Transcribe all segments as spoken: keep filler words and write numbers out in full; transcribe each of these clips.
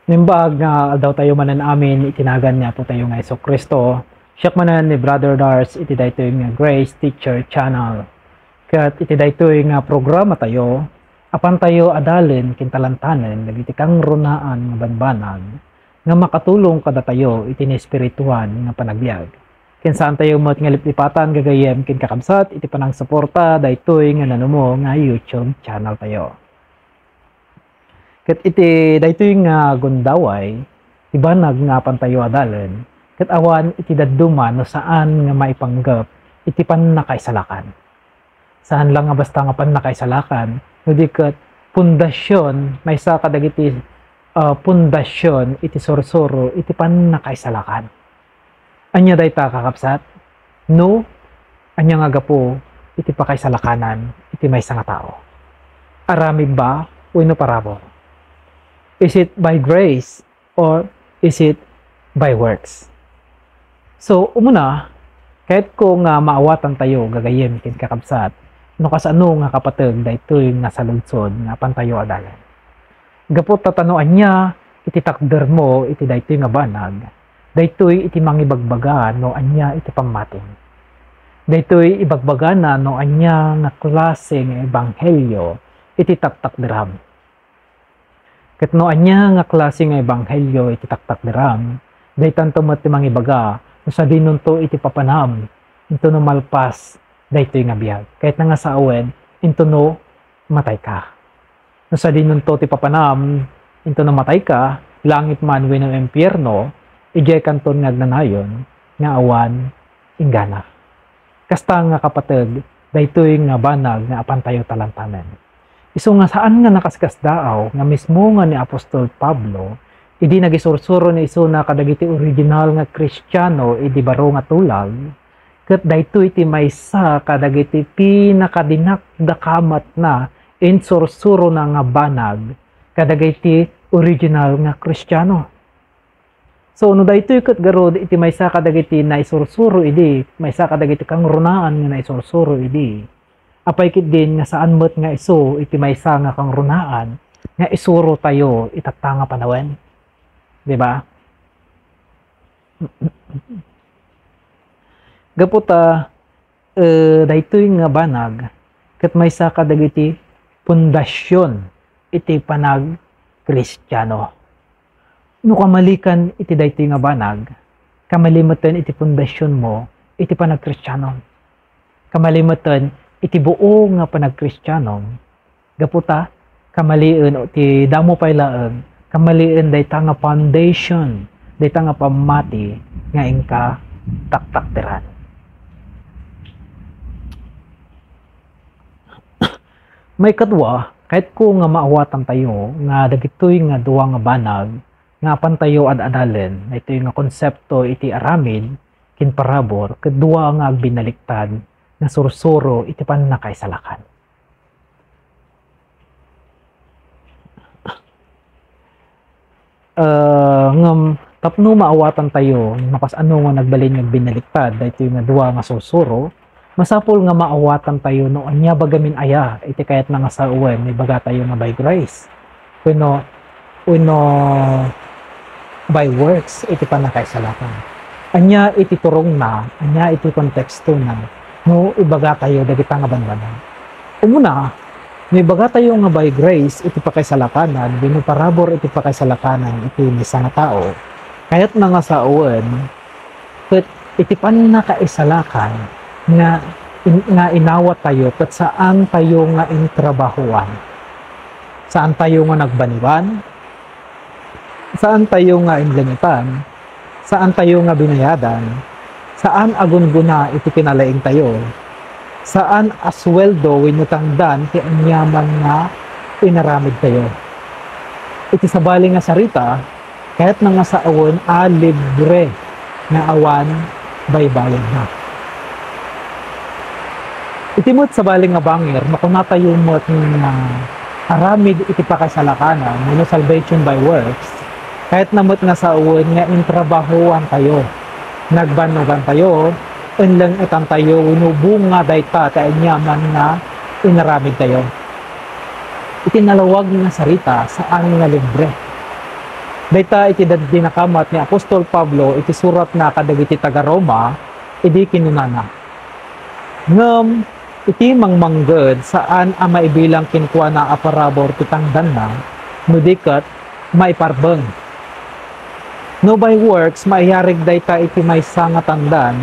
Naimbag nga aldaw tayo manen amin iti nagan ni Apo tayo nga Jesu-Cristo. Siak manen ni Brother Dars iti daytoy nga Grace Teacher Channel. Ket iti daytoy nga programa tayo, apan tayo adalen ken talantanen dagiti kangrunaan nga banbanag nga makatulong kadatayo iti naespirituan nga panagbiag. Ken saan tayo met nga liplipatan gagayyem ken kakabsat iti panangsuporta daytoy nga nanumo nga YouTube channel tayo. Ket iti daytoy nga gundaway, ti banag nga apan tayo adalen, ket awan iti dadduma no saan nga maipanggep iti pannakaisalakan. Saan lang nga basta nga pannakaisalakan, no di ket pundasion, maysa kadagiti, ah, pundasion iti sursuro iti pannakaisalakan. Ania dayta, kakabsat? No, ania nga gapu iti pakaisalakanan iti maysa nga tao? Aramid ba wenno parabur? Is it by grace or is it by works? So, umuna, kayatko nga maawatantayo, gagayyem ken kakabsat, no kasano nga kapateg daytoy nga saludsod nga apantayo adalen. Gapu ta, ta no ania iti takdermo iti daytoy nga banag, daytoy iti mangibagbaga no ania iti pammatim. Daytoy ibagbagana no ania nga klase nga ebanghelio iti taktakderam. Ket no ania nga klase nga ebanghelio iti taktakderam, daytanto met ti mangibaga no sadinonto iti papanam, intono malpas daytoy nga biag. Kayatna nga sawen, intono matayka. No sadinonto ti papanam, intono matayka, langit man wenno impierno, idiay kanton nga agnanayon nga awan inggana. Kasta nga kapateg, daytoy nga banag nga apantayo talantanen. Isu nga saan nga nakaskasdaaw nga mismo nga ni apostol Pablo, idi nagisursuro ni isuna kadagiti original nga Kristiano idi baro nga tulag, ket daytoy ti maysa kadagiti pinakadinakdakamatna, insursurona nga banag kadagiti original nga Kristiano. So, no daytoy ket garud iti maysa kadagiti naisursuro idi, maysa kadagiti kangrunaan nga naisursuro idi, apay ketdin nga saan met nga isu iti maysa nga kangrunaan nga isurotayo itatta nga panawen? Di ba? Gapu ta, eh, daytoy nga banag ket maysa kadagiti pundasion iti panagkristiano. No kamalikan iti daytoy nga banag, kamali metten iti pundasionmo iti panagkristianom. Kamali metten iti buo nga panagkristianom, gapu ta, kamalian ti damo pay laeng, kamalian dayta nga foundation, dayta nga pammati nga inka taktakderan. Maikadua, kayatko nga maawatantayo nga dagitoy nga dua nga banag nga apantayo ad-adalen, daytoy nga konsepto iti aramid ken parabur, ket dua nga agbinaliktad nga sursuro iti pannakaisalakan. Ah, ngem tapno maawatantayo no kasano nga nagbalin nga agbinaliktad daytoy nga dua nga sursuro, masapul nga maawatantayo no ania ba gamin aya iti kayatna nga sawen no ibagatayo nga by grace wenno, wenno by works iti pannakaisalakan. Ania iti turongna, ania iti kontekstona no ibagatayo dagita nga banbanag? Umuna, no ibagatayo nga by grace iti pakaisalakanan wenno parabur iti pakaisalakanan iti maysa nga tao, kayatna nga sawen ket iti pannakaisalakan nga in-, nga inawat tayo ket saan tayo nga intrabahoan. Saan tayo nga nagbaniban, saan tayo nga inlengetan, saan tayo nga binayadan, saan a gunggona iti kinalaing tayo, saan a sueldo wenno tangdan ti aniaman nga inaramid tayo. Iti sabali nga sarita, kayatna nga sawen a libre nga awan baybayadna. Iti met sabali nga bangir, no kunatayo met nga aramid iti pakaisalakanan wenno salvation by works, kayatna met nga sawen nga intrabahoan tayo, nagbannogan tayo, inlengetan tayo wenno bunga dayta ti aniaman nga inaramid tayo. Iti nalawag nga sarita, saan nga libre. Dayta iti dad-, dinakamat ni apostol Pablo iti suratna kadagiti taga-Roma, idi kinunana, "Ngem iti mangmangged, saan a maibilang kenkuana a parabur ti tangdanna, no di ket maiparbeng." No by works, maiyarig dayta iti maysa nga tangdan,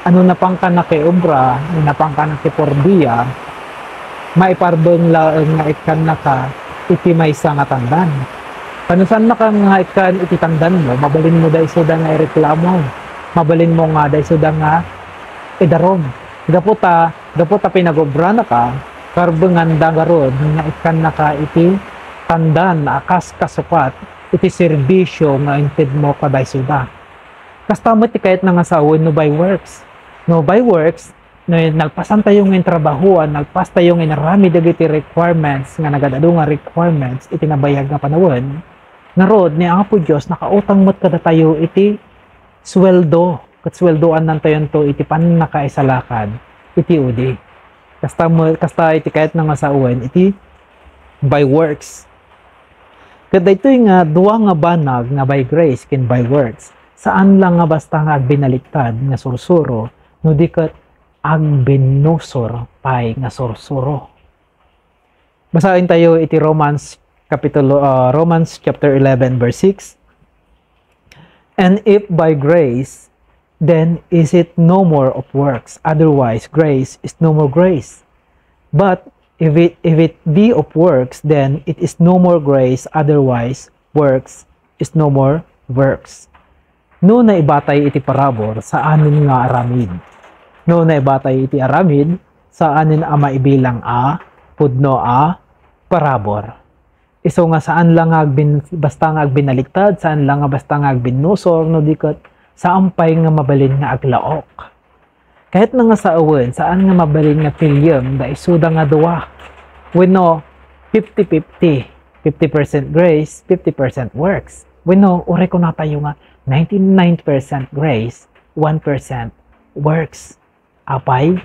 a no napangkana ket obra, no napangkana ket purbia, maiparbeng laeng nga ikkannaka iti maysa nga tangdan. Ta no saannaka nga ikkan iti tangdanmo, mabalinmo da isuda nga ireklamo. Mabalinmo nga da isuda nga idarum. Gapu ta, gapu ta pinagobranaka, karbenganda ngarud nga ikkannaka iti tangdan a kas kasukat iti serbisio nga intedmo kada isuda. Kasta met ti kayatna nga sawen no by works. No by works, no nagpasantayo nga intrabahuan, nagpastayo nga inaramid dagiti requirements nga nagad-adu nga requirements iti nabayag nga panawen, ngarud ni Apo Dios nakautang met kadatayo iti sueldo, ket sueldoannantayonto iti pannakaisalakan iti udi. Kasta met, kasta iti kayatna nga sawen iti by works. Ket daytoy nga dua nga banag nga by grace ken by works, saan la nga basta nga agbinaliktad nga sursuro, no di ket agbinnusor pay nga sursuro. Basaentayo iti Romans kapitulo, ah, Romans chapter eleven, verse six. "And if by grace, then is it no more of works? Otherwise, grace is no more grace. But if it, if it be of works, then it is no more grace. Otherwise, works is no more works." No naibatay iti parabur, saanen nga aramid. No naibatay iti aramid, saanen a maibilang a pudno a parabur. Isu nga saan la nga agbin-, basta nga agbinaliktad, saan la nga basta nga agbinnusor, no di ket saan pay nga mabalin nga aglaok. Kayatna nga sawen, saan nga mabalin nga piliem da isuda nga dua. Wenno, fifty fifty. Fifty percent grace, fifty percent works. Wenno, uray kunatayo nga ninety-nine percent grace, one percent works. Apay,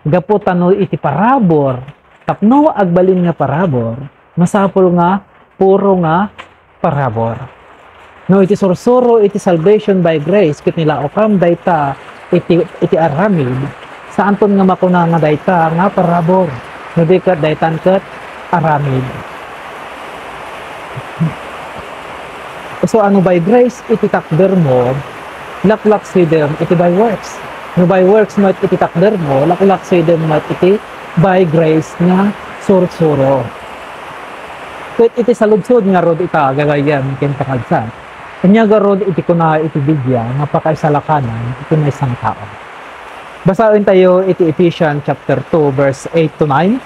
gapu ta no iti parabur, tapno agbalin nga parabur, masapul nga puro nga parabur. No iti sursuro iti salvation by grace, ket nilaokam dayta iti, iti aramid, saanton nga makuna nga dayta nga parabur, no di ket daytan ket aramid. So, ano by grace iti takdermo, laklaksidem iti by works. No by works met iti takdermo, laklaksidem met iti by grace nga sursuro. Ket iti saludsod ngarud ita, gagayyem ken kakabsat, ania ngarud iti kuna iti Biblia nga pakaisalakanan iti maysa nga tao? Basaentayo iti Ephesians chapter two, verse eight to nine.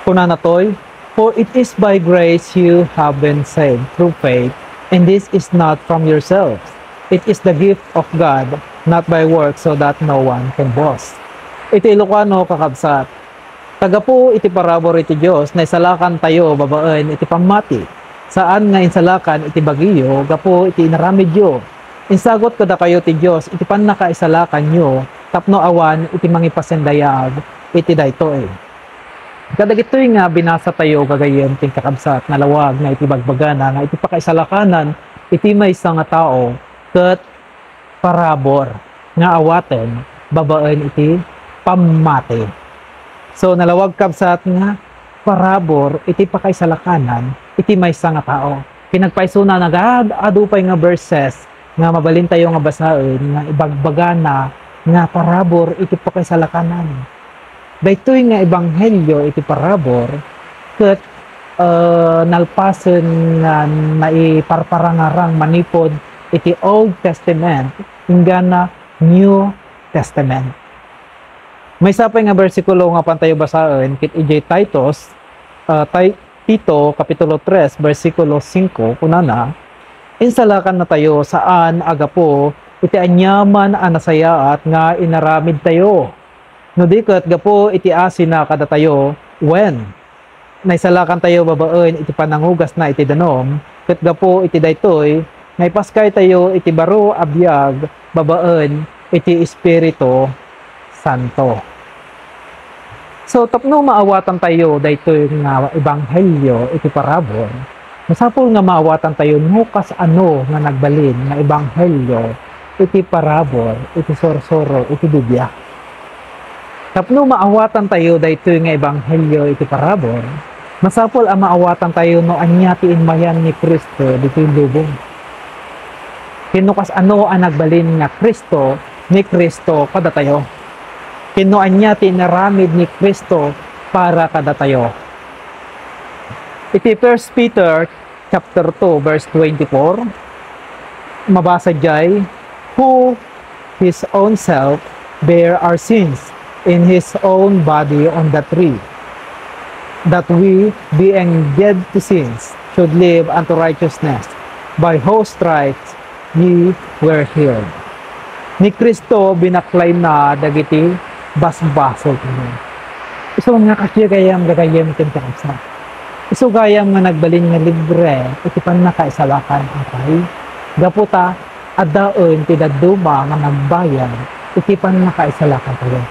Kunana toy, "For it is by grace you have been saved through faith, and this is not from yourselves. It is the gift of God, not by works, so that no one can boast." Iti Ilocano, kakabsat, ta gapu iti parabur iti Dios, naisalakantayo babaen iti pammati. Saan nga insalakan iti bagiyo gapu iti inaramidyo. Insagut kadakayo ti Dios iti pannakaisalakanyo tapno awan iti mangipasindayag iti daytoy. Kadagitoy nga binasatayo, gagayyem ken kakabsat, nalawag na iti bagbagana nga iti pakaisalakanan iti maysa nga tao ket parabur nga awaten babaen iti pammati. So, nalawag, kabsat, nga parabur iti pakaisalakanan iti maysa nga tao. Kinagpaysona, nagad-adu pay nga verses nga mabalintayo nga basaen nga ibagbagana nga parabur iti pakaisalakanan. Daytoy nga ebanghelio iti parabur ket, eh, nalpasen nga naiparparangarang manipud iti Old Testament inggana New Testament. Maysa pay nga bersikulo nga pantayo basaen ket idiay Titus, ah, Ti-, Tito, Kapitulo tres, bersikulo singko, kunana, "Insalakannatayo saan a gapu iti aniaman a nasayaat nga inaramidtayo, no di ket gapu iti asina kadatayo, wen, naisalakantayo babaen iti panangugasna iti danum, ket gapu iti daytoy, naipaskaytayo iti baro a biag babaen iti Espiritu Santo." So, tapno maawatantayo daytoy nga ebanghelio iti parabur, Masapul nga maawatantayo no kasano nga nagbalin nga ebanghelio iti parabur iti sursuro iti Biblia. Tapno maawatantayo daytoy nga ebanghelio iti parabur, masapul a maawatantayo no ania ti immayan ni Cristo ditoy lubong. Ken no kasano a nagbalin nga Cristo ni Cristo kadatayo. Ken no ania ti inaramid ni Cristo para kadatayo. Iti First Peter chapter two, verse twenty-four, mabasa jay, "Who his own self bare our sins in his own body on the tree, that we, being dead to sins, should live unto righteousness, by whose stripes ye were healed." Ni Cristo, binaklayna dagiti basbasoltayo. Isu nga kasdiay gayam gagayyem ken kakabsat. Isu gayam nga nagbalin nga libre iti pannakaisalakan, apay? Gapu ta, addaen ti dadduma nga nagbayad iti pannakaisalakantayo.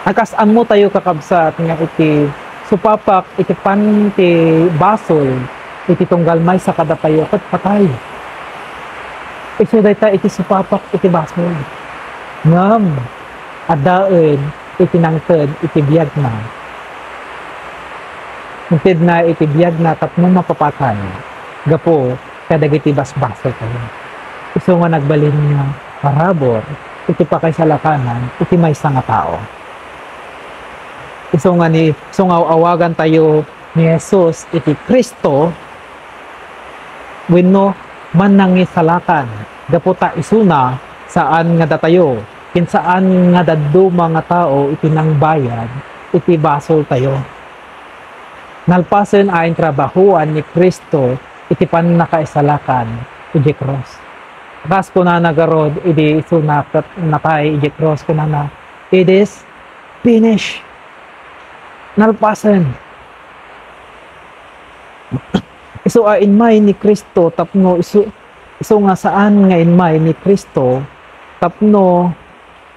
A kas ammotayo, kakabsat, nga iti supapak iti pan ti basol iti tunggal maysa kadatayo ket patay. Isu dayta iti supapak iti basol. Ngem addaen iti nangted iti biagna. Intedna iti biagna tapno mapapatay gapu kadagiti basbasoltayo. Isu nga nagbalin nga parabur iti pakaisalakanan iti maysa nga tao. Isu nga ni, isu nga aw-awagantayo ni Jesus iti Cristo wenno Mannangisalakan, gapu ta isuna, saan nga datayo, ken saan nga dadduma nga tao iti nangbayad iti basoltayo. Nalpasen a intrabahoan ni Cristo iti pannakaisalakan idiay krus. Kas kunana garud idi isuna ket natay idiay krus, kunana, "It is finished." Nalpasen. Isu a inmay ni Cristo tapno isu, isu nga saan nga inmay ni Cristo tapno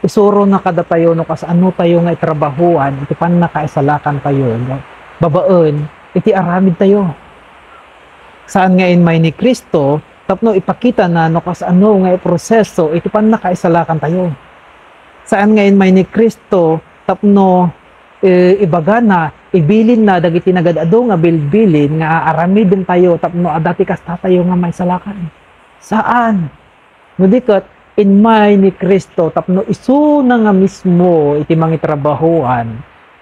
isurona kadatayo no kasano tayo nga itrabahoan iti pannakaisalakantayo babaen iti aramidtayo. Saan nga inmay ni Cristo tapno ipakitana no kasano nga iproseso iti pannakaisalakantayo. Saan nga inmay ni Cristo tapno, eh, ibagana, ibilinna dagiti nagad-adu nga bilbilin nga aaramidentayo tapno adda ti kastatayo nga maisalakan. Saan. No di ket, inmay ni Cristo tapno isuna nga mismo iti mangitrabahoan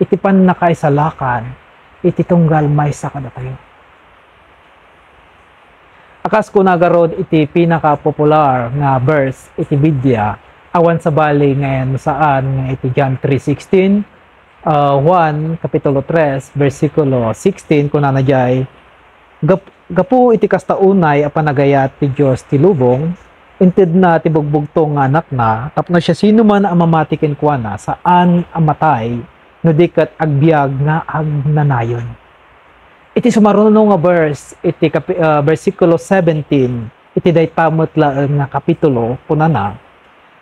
iti pannakaisalakan iti tunggal maysa kadatayo. A kas kuna garud iti pinakapopular nga verse iti Biblia, awan sabali nga yan saan nga iti John three sixteen, ah, Juan Kapitulo tres, bersikulo sixteen, kunana jay, "Gap-, gapu iti kasta unay a panagayat ti Dios ti lubong, intedna ti bugbugtong nga Anakna, tapno siasinoman a mamati kenkuana, saan a matay, no di ket agbiag nga agnanayon." Iti sumaruno nga verse, iti kapi-, ah, bersikulo seventeen, iti dayta met laeng nga kapitulo, kunana,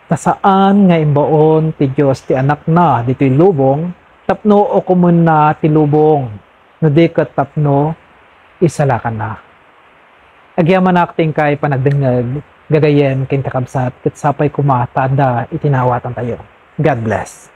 "Ta saan nga imbaon ti Dios ti Anakna ditoy lubong tapno ukomenna ti lubong, no di ket tapno isalakanna." Agyamanak ti inkay panagdengngeg, gagayyem ken kakabsat, ket sapay koma ta adda iti naawatantayo. God bless.